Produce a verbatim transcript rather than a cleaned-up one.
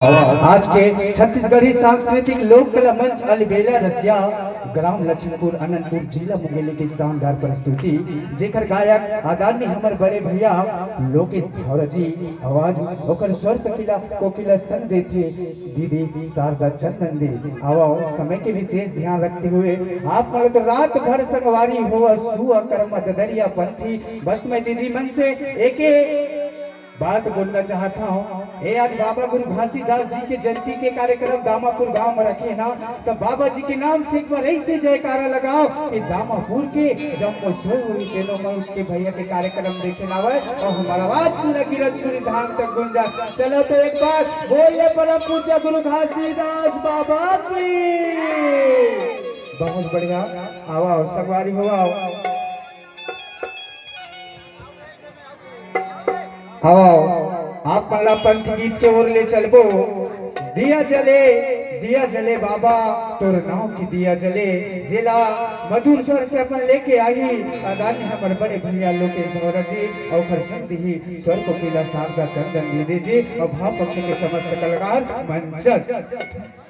आज के छत्तीसगढ़ी सांस्कृतिक लोक कला मंच अलबेला रसिया, ग्राम लक्ष्मीपुर, अनंतपुर, जिला मुंगेली के शानदार प्रस्तुति, जेकर गायक आदरणीय हमर बड़े भैया लोकेश भौरा जी, आवाज ओकर स्वर कोकिला, कोकिला संग देथे दीदी शारदा चंदन दी। आवा, समय के विशेष ध्यान रखते हुए आप मन तो रात भर संगवारी होवा, सुआ कर्मा ददरिया पंथी। बस मैं दीदी मन से एके बात बोलना चाहत हूँ। ए, आज बाबा गुरु घासीदास जी के जयंती के कार्यक्रम दामापुर गांव में रखे ना, तो बाबा जी के नाम से एक बार ऐसे जयकारा लगाओ कि दामापुर के जम्मो सोई तेनो मन के भैया के कार्यक्रम देखे ना आवे और हमारा आवाज पूरा किरतपुरी धाम तक गूंजा। चलो तो एक बार बोल ले परम पूज्य गुरु घासीदास बाबा की। बहुत बढ़िया। आवा, संगवारी हो, आओ। आओ, आप मन ला पंथ गीत के ओर ले चलबो। दिया जले, दिया जले बाबा, तोर नाम की दिया जले, जेला मधुर स्वर से अपन लेके आही आदरणीय हमर बड़े भैया लोकेश भौरा जी, और ओकर संग दिही स्वर कोकिला शारदा चंदन दीदी जी, और भाव पक्ष के समस्त कलाकार मंचस्थ।